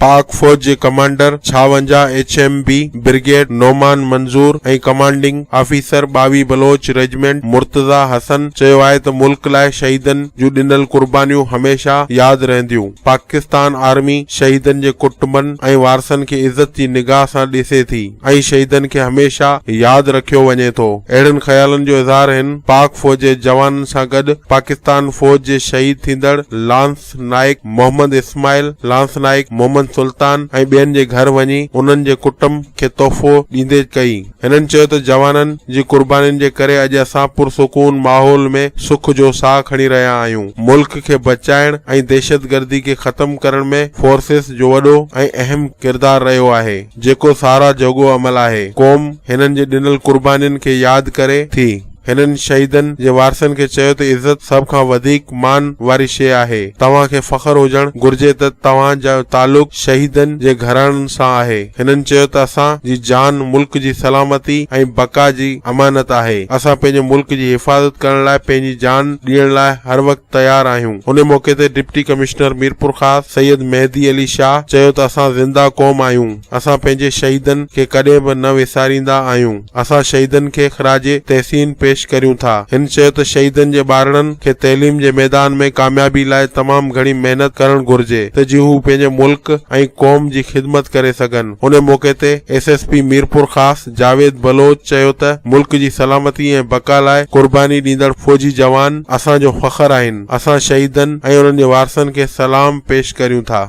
پاڪ فوج جي commander 56 H M B brigade Noman Manzoor ۽ commanding officer 22 Baloch regiment Murtaza Hassan چيو آهي ته ملڪ لاء شهيدن جون ڏنل قربانيون هميشه ياد رهنديون، پاڪستان آرمي شهيدن جي ڪٽنبن ۽ وارثن کي عزت جي نگاهه سان ڏسي ٿي ۽ شهيدن کي هميشه ياد رکيو وڃي ٿو. اهڙن خيالن جو اظهار هن پاڪ فوج جي جوانن سان گڏ پاڪستان فوج جي شهيد ٿيندڙ لانس نائيڪ محمد اسماعيل، لانس نائيڪ محمد سلطان ۽ ٻين جي گهر وڃي انهن جي ڪٽنب کي تحفو ڏيندي ڪئي. هنن چيو ته جوانن جي قربانين جي ڪري اڄ اسان پرسڪون ماحول ۾ سک جو ساهه کڻي رهيا آهيون، ملڪ کي بچائڻ ۽ دهشتگردي کي ختم ڪرڻ ۾ فورسز جو وڏو ۽ اهم ڪردار رهيو آهي، جيڪو ساراهه جوڳو عمل آهي، قوم هنن جي ڏنل قربانين کي ياد ڪري ٿي. هنن شهيدن جي وارثن کي چيو ته عزت سڀ کان وڌيڪ مان واري شيء آهي، توهان کي فخر هجڻ گهرجي ته توهان جو تعلق شهيدن جي گهراڻن سان آهي. هنن چيو ته اسان جي جان ملڪ جي سلامتي ۽ بقا جي امانت آهي، اسان پنهنجي ملڪ جي حفاظت ڪرڻ لاء پنهنجي جان ڏيڻ لاء هر وقت تيار آهيون. ان موقعي تي ڊپٽي ڪمشنر ميرپورخاص سيد مهدي علي شاهه چيو ته اسان زنده قوم آهيون، اسان پنهنجي شهيدن کي ڪڏهن به نه وساريندا آهيون. اسان شهيدن کي خراج تحسين پيش ڪريون ٿا. هن چيو ته شهيدن جي ٻارڙن کي تعليم جي ميدان ۾ ڪاميابي لاء تمام گهڻي محنت ڪرڻ گهرجي ته جيئن هو پنهنجي ملڪ ۽ قوم جي خدمت ڪري سگهن. ان موقعي تي S S P Mirpurkhas Javed Baloch چيو ته ملڪ جي سلامتي ۽ بقا لاء قرباني ڏيندڙ فوجي جوان اسان جو فخر آهن، اسان شهيدن ۽ انهن جي وارثن کي سلام پيش ڪريون ٿا.